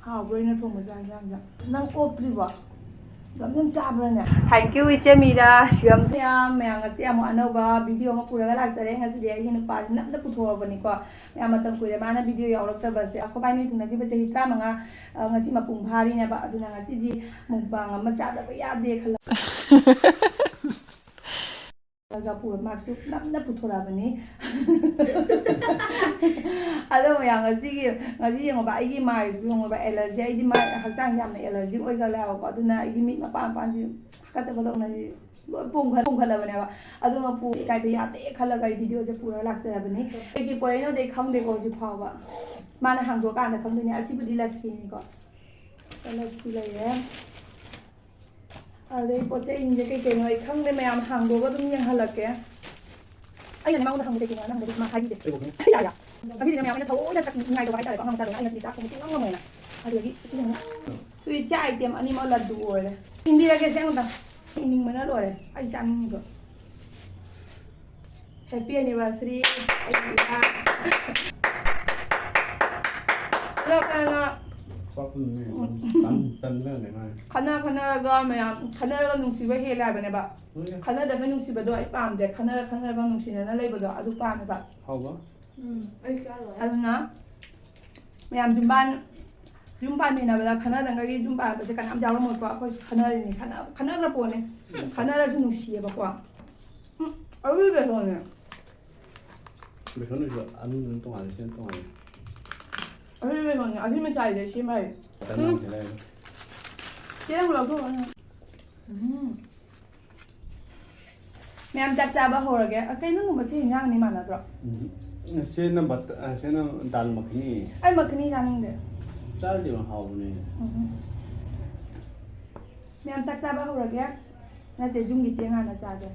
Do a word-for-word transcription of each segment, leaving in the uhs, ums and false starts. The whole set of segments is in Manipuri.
ꯍꯥꯎꯕ꯭ꯔꯣ ꯑꯩꯅ ꯊꯣꯡꯕ ꯆꯥꯛ ꯌꯦꯟꯁꯥꯡꯁꯦ? ꯅꯪ ꯑꯣꯛꯇ꯭ꯔꯤꯕꯣ? ꯌꯥꯝ ꯌꯥꯝ ꯆꯥꯕ꯭ꯔꯥꯅꯦ? Thank you, ꯏꯆꯦ ꯃꯤꯔꯥ꯫ ꯁꯤꯒꯝꯁꯨ ꯌꯥꯝ ꯃꯌꯥꯝ, ꯉꯁꯤ ꯑꯃꯨꯛ ꯑꯅꯧꯕ video ꯑꯃ ꯄꯨꯔꯒ ꯂꯥꯛꯆꯔꯦ꯫ ꯉꯁꯤꯗꯤ ꯑꯩꯒꯤ ꯅꯨꯄꯥꯁꯦ ꯅꯝꯅ ꯄꯨꯊꯣꯛꯑꯕꯅꯤꯀꯣ꯫ ꯌꯥꯝ ꯃꯇꯝ ꯀꯨꯏꯔꯦ ꯃꯥꯅ video ꯌꯥꯎꯔꯛꯇꯕꯁꯦ꯫ ꯑꯩꯈꯣꯏ ꯕꯥꯏꯅꯤ ꯊꯨꯡꯅꯈꯤꯕ ꯆꯍꯤ ꯇꯔꯥꯃꯉꯥ, ꯑ, ꯉꯁꯤ ꯃꯄꯨꯡ ꯐꯥꯔꯤꯅꯦꯕ꯫ ꯑꯗꯨꯅ ꯉꯁꯤꯗꯤ mukbang ꯑꯃ ꯆꯥꯗꯕ ꯌꯥꯗꯦ ꯈꯜꯂꯒ ꯄꯨꯔ ꯃꯥꯁꯨ ꯅꯝꯅ ꯄꯨꯊꯣꯔꯛꯑꯕꯅꯤ꯫ ꯑꯗꯣ ꯃꯌꯥꯝ, ꯉꯁꯤꯒꯤ, ꯉꯁꯤ ꯌꯦꯡꯉꯣꯕ, ꯑꯩꯒꯤ ꯃꯥꯏꯁꯨ ꯌꯦꯡꯉꯣꯕ, allergy, ꯑꯩꯗꯤ ꯃꯥꯏ ꯍꯛꯆꯥꯡ ꯌꯥꯝꯅ allergy ꯑꯣꯏꯒꯜꯂꯦꯕꯀꯣ꯫ ꯑꯗꯨꯅ ꯑꯩꯒꯤ ꯃꯤꯠ ꯃꯄꯥꯟ ꯃꯄꯥꯟꯁꯤ ꯍꯥꯀꯠꯆꯕ ꯇꯧꯅꯔꯤ꯫ ꯂꯣꯏ ꯄꯣꯝꯈꯠ-, ꯄꯣꯝꯈꯠꯂꯕꯅꯦꯕ꯫ ꯑꯗꯨ ꯃꯄꯨ ꯏꯀꯥꯏꯕ ꯌꯥꯗꯦ ꯈꯜꯂꯒ ꯑꯩ videoꯁꯦ ꯄꯨꯔꯒ ꯂꯥꯛꯆꯔꯕꯅꯤ꯫ ꯀꯩꯀꯩ ꯄꯣꯔꯛꯏꯅꯣꯗꯤ ꯑꯩ ꯈꯪꯗꯦꯀꯣ ꯍꯧꯖꯤꯛ ꯐꯥꯎꯕ꯫ ꯃꯥꯅ ꯍꯥꯡꯗꯣꯛꯑꯀꯥꯟꯗ ꯈꯪꯗꯣꯏꯅꯦ꯫ ꯑꯁꯤꯕꯨꯗꯤ ꯂꯁꯤꯅꯤꯀꯣ꯫ ꯂꯁꯤ ꯂꯩꯔꯦ꯫ ꯑꯗꯩ ꯄꯣꯠ ꯆꯩꯁꯤꯡꯁꯦ ꯀꯩ ꯀꯩꯅꯣ ꯑꯩ ꯈꯪꯗꯦ, ꯃꯌꯥꯝ ꯍꯥꯡꯗꯣꯛꯑꯒ ꯑꯗꯨꯝ ꯌꯦꯡꯍꯜꯂꯛꯀꯦ꯫ ꯑꯩꯅꯅꯦ ꯃꯉꯣꯟꯗ ꯍꯪꯕꯁꯦ ꯀꯩ ꯀꯩꯅꯣ ꯅꯪ ꯍꯪꯕꯗꯤ ꯃꯥ ꯍꯥꯏꯕꯤꯗꯦ꯫ ꯑꯩꯕꯨ ꯈꯪꯉꯦ꯫ ꯌꯥ, ꯌꯥ꯫ ꯉꯁꯤꯗꯤꯅꯦ ꯃꯌꯥꯝ ꯑꯩꯅ ꯊꯑꯣꯏꯅ ꯆꯠ-, ꯅꯤꯡꯉꯥꯏ ꯇꯧꯕ ꯍꯥꯏꯇꯥꯔꯦꯀꯣ, ꯑꯉꯥꯡ ꯃꯆꯥꯗꯣ꯫ ꯑꯩ ꯉꯁꯤꯗꯤ ꯆꯥꯛ ꯊꯣꯡꯕ ꯁꯨꯡꯉꯝ ꯉꯝꯃꯣꯏꯅ꯫ ꯑꯗꯨꯗꯒꯤ ꯁꯤ ꯌꯦꯡꯉꯨ꯫ ꯁꯤ ꯏꯆꯦ item ꯑꯅꯤꯃꯛ ꯂꯗꯨ ꯑꯣꯏꯔꯦ꯫ ꯏꯟꯕꯤꯔꯒꯦ ꯁꯦ ꯑꯃꯨꯛꯇꯪ꯫ ꯏꯅꯤꯡꯕꯅ ꯂꯣꯏꯔꯦ ꯑꯩ ꯆꯥꯅꯤꯡꯉꯤꯕ꯫ Happy anniversary, ꯑꯩꯒꯤ ꯏꯃꯥ꯫ ꯄꯨꯂꯞ ꯑꯣꯏꯅ ꯆꯥꯛ ꯊꯣꯡꯉꯤꯅꯦ꯫ ꯎꯝ꯫ ꯇꯟ-, ꯇꯟ ꯂꯩꯔꯝꯃꯦ ꯃꯥꯅ꯫ ꯈꯠꯅ ꯈꯠꯅꯔꯒ ꯃꯌꯥꯝ, ꯈꯠꯅꯔꯒ ꯅꯨꯡꯁꯤꯕ ꯍꯦꯜꯂꯦ ꯍꯥꯏꯕꯅꯦꯕ꯫ ꯍꯣꯏꯅꯦ꯫ ꯈꯠꯅꯗꯕ ꯅꯨꯡꯁꯤꯕꯗꯣ ꯑꯩ ꯄꯥꯝꯗꯦ, ꯈꯠꯅꯔ ꯈꯠꯅꯔꯒ ꯅꯨꯡꯁꯤꯅꯅ ꯂꯩꯕꯗꯣ ꯑꯗꯨ ꯄꯥꯝꯃꯦꯕ꯫ ꯍꯥꯎꯕ? ꯎꯝ, ꯑꯩ ꯆꯥ ꯂꯣꯏꯔꯦ꯫ ꯑꯗꯨꯅ ꯃꯌꯥꯝ ꯌꯨꯝꯕꯥꯟ, ꯌꯨꯝ ꯄꯥꯟꯃꯤꯟꯅꯕꯗ ꯈꯠꯅꯗꯉꯩꯒꯤ ꯌꯨꯝ ꯄꯥꯟꯕꯁꯦ ꯀꯅꯥꯝ ꯌꯥꯎꯔꯝꯃꯣꯏꯀꯣ꯫ ꯑꯩꯈꯣꯏꯁꯨ ꯈꯠꯅꯔꯤꯅꯤ, ꯈꯠꯅ-, ꯈꯠꯅꯈ꯭ꯔ ꯄꯣꯠꯅꯤ꯫ ꯎꯝ꯫ ꯈꯠꯅꯔꯁꯨ ꯅꯨꯡꯁꯤꯌꯦꯕꯀꯣ꯫ ꯎꯝ, ꯑꯔꯨꯕ ꯂꯣꯟꯅꯦ꯫ ꯕꯦꯁꯣꯟ ꯑꯣꯏꯁꯨ ꯑꯅꯤꯗꯨꯅ ꯇꯣꯉꯥꯟꯅ, ꯁꯤꯅ ꯇꯣꯉꯥꯟꯅ꯫ ꯑꯁꯤ ꯕꯦꯁꯣꯟꯅꯦ, ꯑꯁꯤ ꯃꯤꯊꯥꯏꯁꯦ ꯁꯦꯝꯕ ꯍꯩ꯫ ꯇꯟ ꯎꯝ꯫ ꯌꯥꯝ ꯈꯦꯠꯅꯩ꯫ ꯆꯦ ꯑꯃꯨꯛ ꯂꯧꯊꯣꯛꯑꯣ꯫ ꯎꯝ꯫ ꯃꯌꯥꯝ ꯆꯥꯛ ꯆꯥꯕ ꯍꯧꯔꯒꯦ꯫ ꯑ, ꯀꯩꯅꯣ, ꯅꯪꯒꯨꯝꯕ ꯁꯤ ꯏꯟꯖꯥꯡꯅꯤ ꯃꯥꯟꯅꯗ꯭ꯔꯣ? ꯎꯝ꯫ ꯁꯤꯅ ꯕꯠ-, ꯑ, ꯁꯤꯅ ꯗꯥꯜ ꯃꯈꯅꯤ꯫ ꯑꯩ ꯃꯈꯅꯤ ꯆꯥꯅꯤꯡꯗꯦ꯫ ꯆꯥꯁꯤ ꯀꯩꯅꯣ, ꯍꯥꯎꯕꯅꯦ꯫ ꯎꯝ꯫ ꯃꯌꯥꯝ ꯆꯥꯛ ꯆꯥꯕ ꯍꯧꯔꯒꯦ꯫ ꯅꯠꯇꯦ, ꯌꯨꯝꯒꯤ ꯆꯦꯡ ꯍꯥꯟꯅ ꯆꯥꯒꯦ꯫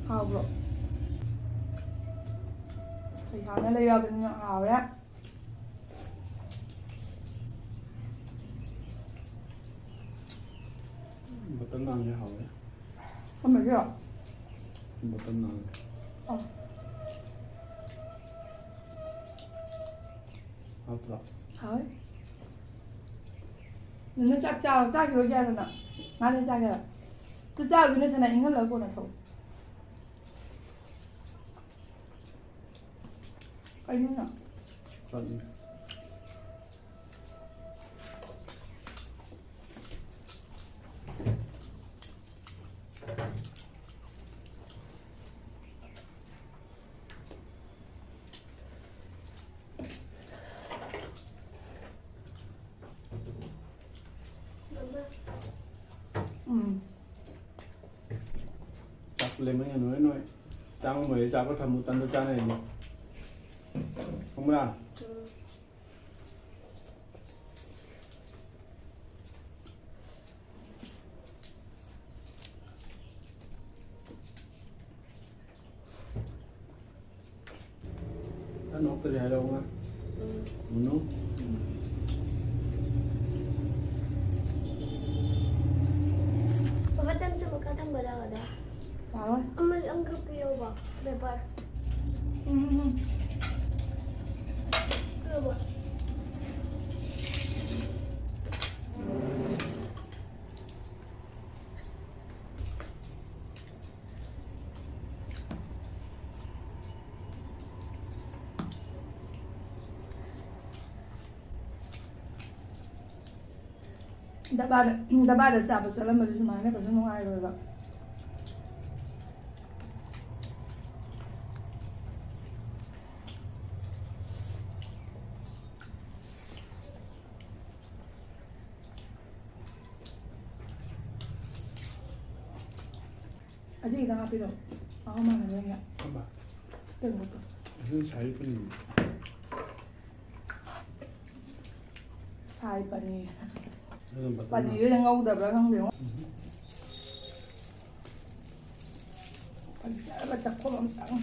ꯍꯥꯎꯕ꯭ꯔꯣ? ꯄꯩꯁꯥꯅ ꯂꯩꯔꯕꯅꯤꯅ ꯍꯥꯎꯔꯦ꯫ ꯕꯇꯔ ꯅꯥꯟꯁꯦ ꯍꯥꯎꯋꯦ꯫ ꯀꯝꯕꯒꯤꯔꯣ? ꯕꯇꯔ ꯅꯥꯟ꯫ ꯑꯣ꯫ ꯍꯥꯎꯇ꯭ꯔꯣ? ꯍꯥꯎꯋꯦ꯫ ꯅꯪ ꯆꯥꯛ ꯆꯥꯔꯣ, ꯆꯥꯈꯤꯔꯣꯏꯒꯦ ꯍꯥꯏꯔꯣ ꯅꯪ? ꯉꯥꯏꯍꯥꯛ ꯂꯩꯔ ꯆꯥꯒꯦ ꯍꯥꯏꯔꯣ? ꯆꯥꯛ ꯆꯥꯕꯗꯨꯅ ꯁꯅꯥ ꯏꯪꯍꯜꯂꯒ ꯀꯣꯟꯅ ꯊꯛꯑꯣ꯫ ꯀꯩꯅꯣ ꯅꯪ? ꯆꯠꯅꯤ꯫ ꯎꯝ꯫ ꯆꯥꯛ ꯂꯦꯝꯍꯟꯒꯅꯨꯍꯦ ꯅꯣꯏ꯫ ꯆꯥꯛ ꯂꯣꯏꯔꯦ, ꯆꯥꯛꯀ ꯊꯝꯃꯨ, ꯇꯟꯗꯣ ꯆꯥꯅꯕꯅꯤ꯫ ꯈꯪꯕ꯭ꯔꯥ? ꯅꯪ ꯅꯣꯛꯇ꯭ꯔꯤ ꯍꯥꯏꯔꯛꯑꯣ, ꯉꯥ꯫ ꯃꯨꯅꯨ꯫ ꯕꯕꯥ, ꯇꯟꯁꯨ ꯃꯈꯥ ꯊꯝꯕ ꯌꯥꯒꯗ꯭ꯔꯥ? ꯌꯥꯔꯣꯏ꯫ ꯑꯃ ꯑꯃꯈꯛ ꯄꯤꯌꯣꯕ, ꯄꯦꯄꯔ꯫ ꯎꯝ, ꯎꯝ, ꯎꯝ꯫ ꯄꯤꯌꯣꯕ꯫ ꯗꯕꯥꯗ, ꯗꯕꯥꯗ ꯆꯥꯕ ꯆꯠꯂꯝꯕꯗꯤ ꯁꯨꯃꯥꯏꯅ ꯀꯩꯁꯨ ꯅꯨꯡꯉꯥꯏꯔꯣꯏꯕ꯫ ꯑꯁꯤ ꯈꯤꯇꯪ ꯍꯥꯞꯄꯤꯔꯣ꯫ ꯑꯍꯨꯝ ꯃꯥꯟꯅꯗꯣꯏꯅꯦ꯫ ꯊꯝꯕ꯫ ꯇꯦꯡꯀꯣꯠꯇꯣ꯫ ꯑꯗꯨ ꯁꯥꯏ ꯄꯨꯅꯤꯡꯉꯤ꯫ ꯁꯥꯏ ꯄꯅꯤꯔ꯫ ꯑꯗꯨꯝ ꯕꯇꯔ ꯄꯅꯤꯔ ꯉꯧꯗꯕ꯭ꯔꯥ ꯈꯪꯗꯦꯉꯣ꯫ ꯐꯖꯅ ꯆꯥꯛꯈꯣꯝ ꯑꯃꯇꯪ꯫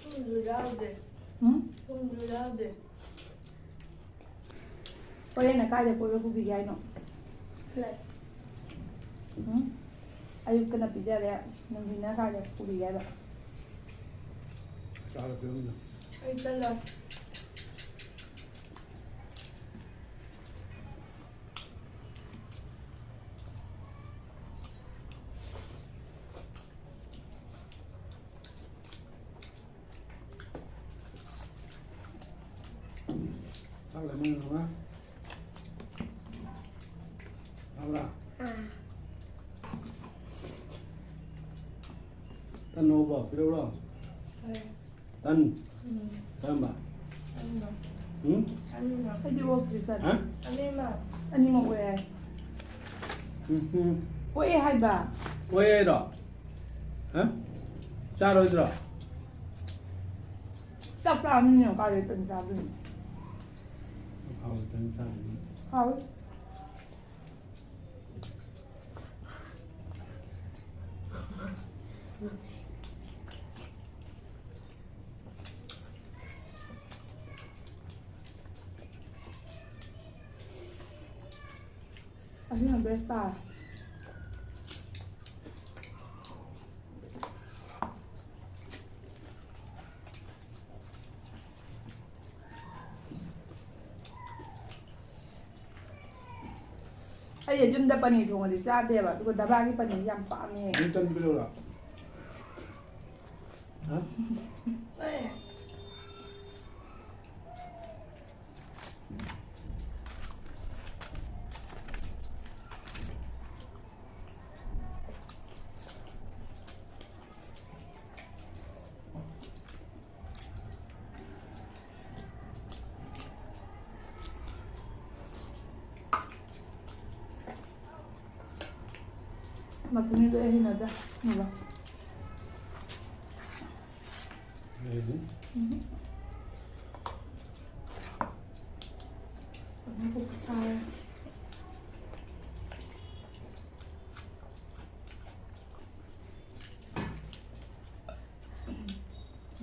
ꯊꯨꯝꯁꯨ ꯌꯥꯎꯗꯦ꯫ ꯎꯝ? ꯊꯣꯡꯗ꯭ꯔꯤꯗ ꯍꯧꯖꯤꯛ꯫ ꯍꯣꯔꯦꯟꯅ ꯀꯥꯏꯗ ꯀꯣꯏꯕ ꯄꯨꯕꯤꯒꯦ ꯍꯥꯏꯅꯣ? ꯂꯩ꯫ ꯎꯝ? ꯑꯌꯨꯛꯇꯅ ꯄꯤꯖꯔꯦ, ꯅꯨꯡꯊꯤꯟꯅ ꯀꯥꯏꯗ ꯄꯨꯕꯤꯒꯦ ꯍꯥꯏꯕ? ꯆꯥꯔ ꯄꯤꯔꯝꯗ꯫ ꯑꯩ ꯆꯠꯂꯣꯏ꯫ ꯆꯥꯛ ꯂꯩꯃꯟ ꯉꯝꯃꯔꯣꯏ꯫ ꯇꯥꯕ꯭ꯔꯥ? ꯑꯥ꯫ ꯇꯟ ꯍꯧꯕ ꯄꯤꯔꯛꯎꯔꯣ? ꯍꯣꯏ꯫ ꯇꯟ꯫ ꯎꯝ꯫ ꯀꯔꯝꯕ? ꯑꯅꯤꯃꯛ꯫ ꯎꯝ? ꯑꯅꯤꯃꯛ꯫ ꯑꯩꯗꯤ ꯑꯣꯛꯇ꯭ꯔꯤ ꯇꯟ꯫ ꯍꯥ? ꯑꯅꯤꯃꯛ꯫ ꯑꯅꯤꯃꯛ ꯑꯣꯏ ꯍꯥꯏ꯫ ꯎꯝ, ꯎꯝ꯫ ꯑꯣꯛꯑꯦ ꯍꯥꯏꯕ꯫ ꯑꯣꯛꯑꯦ ꯍꯥꯏꯔꯣ? ꯍꯥ? ꯆꯥꯔꯣꯏꯗ꯭ꯔꯣ? ꯆꯥꯛ ꯆꯥꯕꯅꯤꯅ ꯀꯥꯏꯗꯩ ꯇꯟ ꯆꯥꯗꯣꯏꯅꯣ? ꯍꯥꯎꯏ, ꯇꯟ ꯆꯥꯕꯅꯤ꯫ ꯍꯥꯎꯏ꯫ ꯑꯁꯤꯅ best ꯇꯥꯔꯦ꯫ ꯑꯩ ꯌꯨꯝꯗ ꯄꯅꯤꯔ ꯊꯣꯡꯉꯗꯤ ꯆꯥꯗꯦꯕ, ꯑꯗꯨꯒ ꯗꯕꯥꯒꯤ ꯄꯅꯤꯔ ꯌꯥꯝ ꯄꯥꯝꯃꯦ꯫ ꯅꯪ ꯇꯟ ꯄꯤꯔꯛꯎꯔꯣ? ꯍꯥ? ꯃꯊꯟꯗ ꯑꯩ ꯍꯩꯅꯗꯦ꯫ ꯎꯝ꯫ ꯎꯝ꯫ ꯀꯣꯛ ꯁꯥꯔꯦ꯫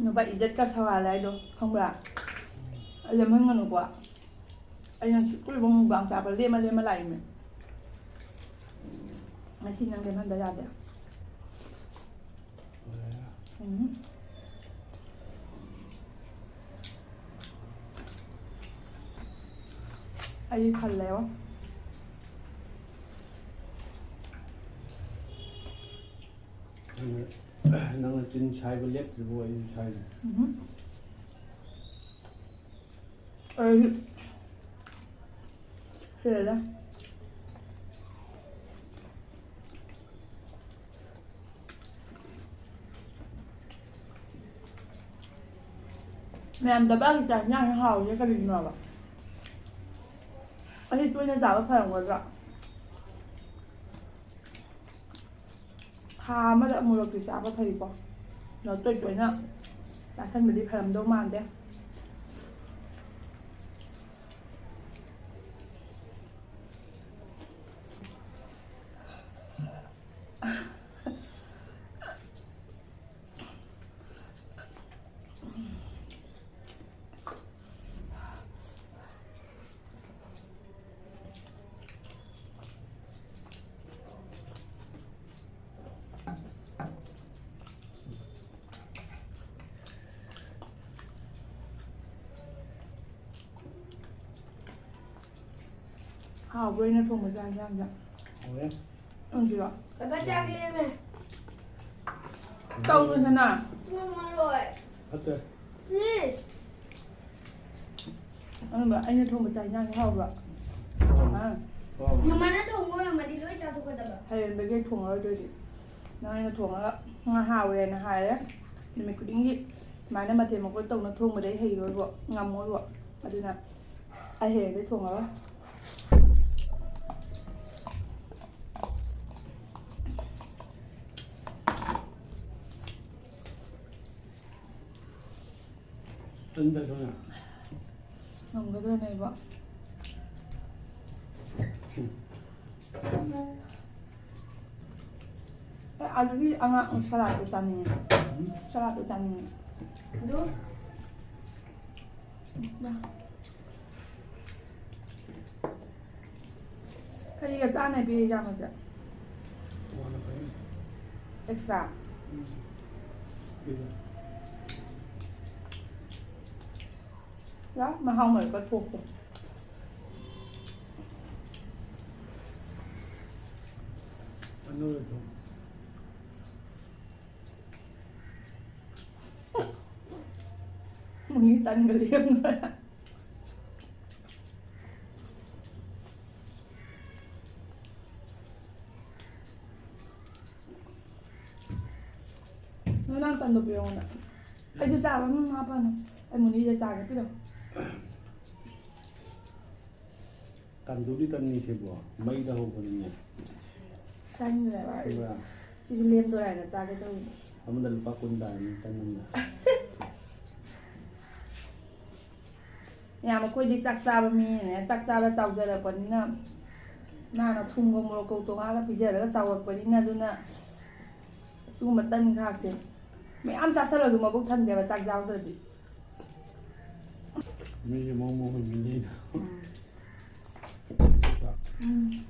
ꯅꯨꯄꯥ ꯏꯖꯠꯀ ꯁꯋꯥꯜ ꯍꯥꯏꯗꯣ ꯈꯪꯕ꯭ꯔꯥ? ꯂꯦꯝꯍꯟꯒꯅꯨꯀꯣ꯫ ꯑꯩꯅ ꯀꯨꯏꯕ ꯃꯨꯛꯕꯥꯡ ꯆꯥꯕ ꯂꯦꯝꯃ ꯂꯦꯝꯃ ꯂꯥꯛꯏꯅꯦ꯫ ꯉꯁꯤ ꯅꯪ ꯂꯦꯝꯍꯟꯕ ꯌꯥꯗꯦ꯫ ꯎꯝ꯫ ꯑꯩ ꯈꯜꯂꯦꯕꯣ꯫ ꯅꯪꯅ, ꯅꯪꯅ ꯆꯤꯟ ꯁꯥꯏꯕ ꯂꯦꯞꯇ꯭ꯔꯤꯕꯣ? ꯑꯩꯁꯨ ꯁꯥꯏꯔꯤ꯫ ꯎꯝ꯫ ꯑꯩ ꯁꯤꯗ ꯃꯌꯥꯝ ꯗꯕꯜꯒꯤ ꯆꯥꯛ ꯏꯟꯖꯥꯡꯁꯦ ꯍꯥꯎꯔꯤꯁꯦ ꯀꯔꯤꯒꯤꯅꯣꯕ? ꯑꯁꯤ ꯇꯣꯏꯅ ꯆꯥꯕ ꯐꯔꯝꯒꯗ꯭ꯔꯥ? ꯊꯥ ꯑꯃꯗ ꯑꯃꯨꯔꯛꯇꯤ ꯆꯥꯕ ꯐꯩꯀꯣ꯫ ꯑꯗꯣ ꯇꯣꯏ ꯇꯣꯏꯅ ꯆꯥꯁꯟꯕꯗꯤ ꯐꯔꯝꯗꯧ ꯃꯥꯟꯗꯦ꯫ ꯍꯥꯎꯕ꯭ꯔꯣ ꯑꯩꯅ ꯊꯣꯡꯕ ꯆꯥꯛ ꯏꯟꯖꯥꯡꯁꯦ? ꯍꯥꯎꯋꯦ꯫ ꯅꯪꯁꯤꯔꯣ? ꯕꯕꯥ ꯆꯥꯛ ꯂꯦꯝꯃꯦ꯫ ꯇꯧꯅꯨꯗꯅ꯫ ꯉꯝꯃꯔꯣꯏ꯫ ꯐꯠꯇ꯭ꯔꯦ꯫ Please꯫ ꯑꯗꯨꯒ ꯑꯩꯅ ꯊꯣꯡꯕ ꯆꯥꯛ ꯏꯟꯖꯥꯡꯁꯦ ꯍꯥꯎꯕ꯭ꯔꯣ? ꯑꯥ꯫ ꯍꯥꯎꯋꯦ꯫ ꯃꯃꯥꯅ ꯊꯣꯡꯕ ꯑꯣꯏꯔꯝꯃꯗꯤ ꯂꯣꯏ ꯆꯥꯊꯣꯛꯀꯗꯕ꯫ ꯍꯌꯦꯡꯗꯒꯤ ꯑꯩ ꯊꯣꯡꯉꯔꯣꯏꯗꯣꯏꯗꯤ꯫ ꯅꯪ ꯑꯩꯅ ꯊꯣꯡꯉꯒ ꯉꯥ ꯍꯥꯎꯋꯦꯅ ꯍꯥꯏꯔꯦ꯫ ꯅꯨꯃꯤꯠ ꯈꯨꯗꯤꯡꯒꯤ ꯁꯨꯃꯥꯏꯅ ꯃꯊꯦꯜ ꯃꯀꯣꯏ ꯇꯧꯅ ꯊꯣꯡꯕꯗꯤ ꯑꯩ ꯍꯩꯔꯣꯏꯕꯣ, ꯉꯝꯃꯣꯏꯕꯣ꯫ ꯑꯗꯨꯅ ꯑꯩ ꯍꯌꯦꯡꯗꯒꯤ ꯊꯣꯡꯉꯔꯣꯏ꯫ ꯇꯟꯗꯗꯅ꯫ ꯉꯝꯒꯗ꯭ꯔꯅꯦ ꯑꯩꯕꯣ? ꯑꯦ, ꯑꯗꯨꯒꯤ ꯑꯉꯥꯡ ꯁꯂꯥꯠꯇꯣ ꯆꯥꯅꯤꯡꯉꯦ꯫ ꯁꯂꯥꯠꯇꯣ ꯆꯥꯅꯤꯡꯉꯦ꯫ ꯑꯗꯨ ꯀꯔꯤꯒ ꯆꯥꯟꯅꯕꯤ ꯏꯟꯖꯥꯡꯅꯣꯁꯦ? ꯋꯥꯅ ꯐꯩ꯫ ꯑꯦꯛꯁꯇ꯭ꯔꯥ? ꯎꯝ꯫ ꯄꯤꯖ꯫ ꯌꯥ, ꯃꯍꯥꯎ ꯃꯔꯛꯇ ꯊꯣꯛꯇꯦ꯫ ꯑꯅꯣꯏꯕ ꯊꯣꯡ꯫ ꯃꯨꯅꯤ ꯇꯟꯒ ꯂꯦꯝꯒ꯫ ꯅꯪ ꯇꯟꯗꯣ ꯄꯤꯔꯛꯑꯣꯅ꯫ ꯑꯩꯁꯨ ꯆꯥꯕ ꯑꯗꯨꯝ ꯍꯥꯞꯄꯅꯨ꯫ ꯑꯩ ꯃꯨꯅꯤꯗ ꯆꯥꯒꯦ ꯄꯤꯔꯛꯑꯣ꯫ ꯀꯥꯟꯖꯨꯕꯤ ꯇꯟꯅꯤ ꯁꯤꯕꯣ, ꯃꯩꯗ ꯍꯧꯕꯅꯤꯅꯦ꯫ ꯆꯥꯅꯤꯡꯗ꯭ꯔꯦꯕ ꯑꯩ꯫ ꯑꯗꯨꯒ ꯁꯤꯁꯨ ꯂꯦꯝꯗꯣꯔꯦ ꯍꯥꯏꯅ ꯆꯥꯒꯦ ꯇꯧꯕꯅꯦ꯫ ꯑꯃꯗ ꯂꯨꯄꯥ ꯀꯨꯟ ꯇꯥꯔꯅꯤ ꯇꯟ ꯑꯃꯗ꯫ ꯌꯥꯝ ꯑꯩꯈꯣꯏꯗꯤ ꯆꯥꯛ ꯆꯥꯕ ꯃꯤꯅꯅꯦ, ꯆꯥꯛ ꯆꯥꯕ ꯆꯥꯎꯖꯔꯛꯄꯅꯤꯅ, ꯃꯥꯅ ꯊꯨꯝꯒ ꯃꯣꯔꯣꯛꯀ ꯇꯣꯉꯥꯟꯅ ꯄꯤꯖꯔꯒ ꯆꯥꯎꯔꯛꯄꯅꯤꯅ, ꯑꯗꯨꯅ ꯁꯤꯒꯨꯝꯕ ꯇꯟ ꯈꯥꯛꯁꯦ ꯃꯌꯥꯝ ꯆꯥꯁꯜꯂꯁꯨ ꯃꯕꯨꯛ ꯊꯟꯗꯦꯕ ꯆꯥꯛ ꯌꯥꯎꯗ꯭ꯔꯗꯤ꯫ ꯃꯤꯁꯦ ꯃꯑꯣꯡ ꯃꯑꯣꯡ ꯃꯤꯅꯩꯗ꯫ ꯎꯝ꯫ ꯎꯝ꯫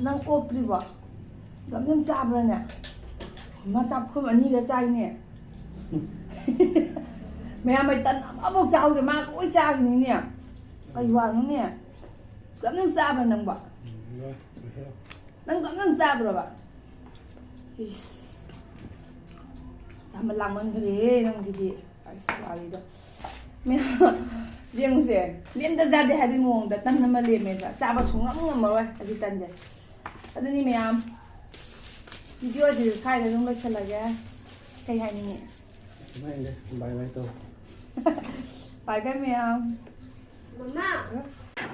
ꯅꯪ ꯑꯣꯛꯇ꯭ꯔꯤꯕꯣ? ꯌꯥꯝ ꯌꯥꯝ ꯆꯥꯕ꯭ꯔꯥꯅꯦ? ꯃꯆꯥ ꯄꯨꯈꯝ ꯑꯅꯤꯒ ꯆꯥꯏꯅꯦ꯫ ꯃꯌꯥꯝ ꯃꯩ ꯇꯟ ꯑꯃꯐꯥꯎ ꯆꯥꯍꯧꯗꯦ, ꯃꯥ ꯂꯣꯏ ꯆꯥꯈꯤꯅꯤꯅꯦ꯫ ꯀꯩ ꯋꯥꯅꯣꯅꯦ? ꯌꯥꯝ ꯌꯥꯝ ꯆꯥꯕ꯭ꯔꯥ ꯅꯪꯕꯣ? ꯎꯝ, ꯂꯣꯏ꯫ ꯅꯪ ꯌꯥꯝ ꯌꯥꯝ ꯆꯥꯕ꯭ꯔꯕ? ꯏꯁ꯫ ꯆꯥꯃꯟ ꯂꯥꯡꯃꯟꯈ꯭ꯔꯦꯍꯦ ꯅꯪꯁꯤꯗꯤ꯫ ꯑꯁ, ꯋꯥꯔꯤꯗꯣ꯫ ꯃꯌꯥꯝ, ꯌꯦꯡꯉꯨꯁꯦ, ꯂꯦꯝꯗ ꯖꯥꯗꯦ ꯍꯥꯏꯕꯒꯤ ꯃꯑꯣꯡꯗ ꯇꯟ ꯑꯃ ꯂꯦꯝꯃꯦꯕ꯫ ꯆꯥꯕ ꯁꯨꯡꯉꯝ ꯉꯝꯃꯔꯣꯏ ꯑꯗꯨ ꯇꯟꯁꯦ꯫ ꯑꯗꯨꯅꯤ ꯃꯌꯥꯝ, ꯚꯤꯗꯤꯑꯣꯁꯤꯁꯨ ꯁ꯭ꯋꯥꯏꯗ ꯑꯗꯨꯝ ꯂꯣꯏꯁꯤꯜꯂꯒꯦ꯫ ꯀꯩ ꯍꯥꯏꯅꯤꯡꯉꯤ? ꯀꯃꯥꯏꯅ ꯕꯥꯏ ꯕꯥꯏ ꯇꯧ꯫ ꯕꯥꯏ ꯕꯥꯏ ꯃꯌꯥꯝ꯫ ꯃꯃꯥ꯫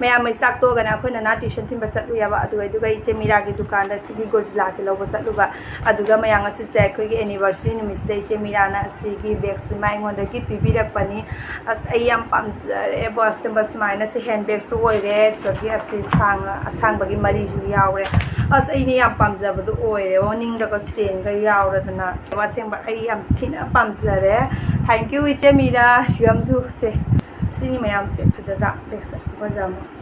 ꯃꯌꯥꯝ ꯃꯩ ꯆꯥꯛ ꯇꯣꯛꯑꯒꯅ ꯑꯩꯈꯣꯏ ꯅꯅꯥ tuition ꯊꯤꯟꯕ ꯆꯠꯂꯨꯏꯌꯦꯕ꯫ ꯑꯗꯨꯒ ꯑꯗꯨꯒ ꯏꯆꯦ ꯃꯤꯔꯥꯒꯤ ꯗꯨꯀꯥꯟꯗ ꯁꯤꯒꯤ Godzilla ꯁꯦ ꯂꯧꯕ ꯆꯠꯂꯨꯕ꯫ ꯑꯗꯨꯒ ꯃꯌꯥꯝ, ꯉꯁꯤꯁꯦ ꯑꯩꯈꯣꯏꯒꯤ anniversary ꯅꯨꯃꯤꯠꯁꯤꯗ ꯏꯆꯦ ꯃꯤꯔꯥꯅ ꯑꯁꯤꯒꯤ bag ꯁꯤꯃ ꯑꯩꯉꯣꯟꯗꯒꯤ ꯄꯤꯕꯤꯔꯛꯄꯅꯤ꯫ ꯑꯁ, ꯑꯩ ꯌꯥꯝ ꯄꯥꯝꯖꯔꯦꯕꯣ꯫ ꯑꯁꯦꯡꯕ ꯁꯨꯃꯥꯏꯅ ꯁꯤ handbag ꯁꯨ ꯑꯣꯏꯔꯦ, ꯑꯗꯒꯤ ꯑꯁꯤ ꯁꯥꯡꯅ, ꯑꯁꯥꯡꯕꯒꯤ ꯃꯔꯤꯁꯨ ꯌꯥꯎꯔꯦ꯫ ꯑꯁ, ꯑꯩꯅ ꯌꯥꯝ ꯄꯥꯝꯖꯕꯗꯣ ꯑꯣꯏꯔꯦꯕꯣ, ꯅꯤꯡꯗꯒ ꯆꯦꯟꯒ ꯌꯥꯎꯔꯗꯅ꯫ ꯑꯁꯦꯡꯕ ꯑꯩ ꯌꯥꯝ ꯊꯤꯅ ꯄꯥꯝꯖꯔꯦ꯫ Thank you ꯏꯆꯦ ꯃꯤꯔꯥ꯫ ꯁꯤꯒꯝꯁꯨ ꯁꯦ, ꯁꯤꯅꯤ ꯃꯌꯥꯝꯁꯦ ꯐꯖꯗ꯭ꯔꯥ? Bag ꯁꯦ ꯐꯖꯕ꯫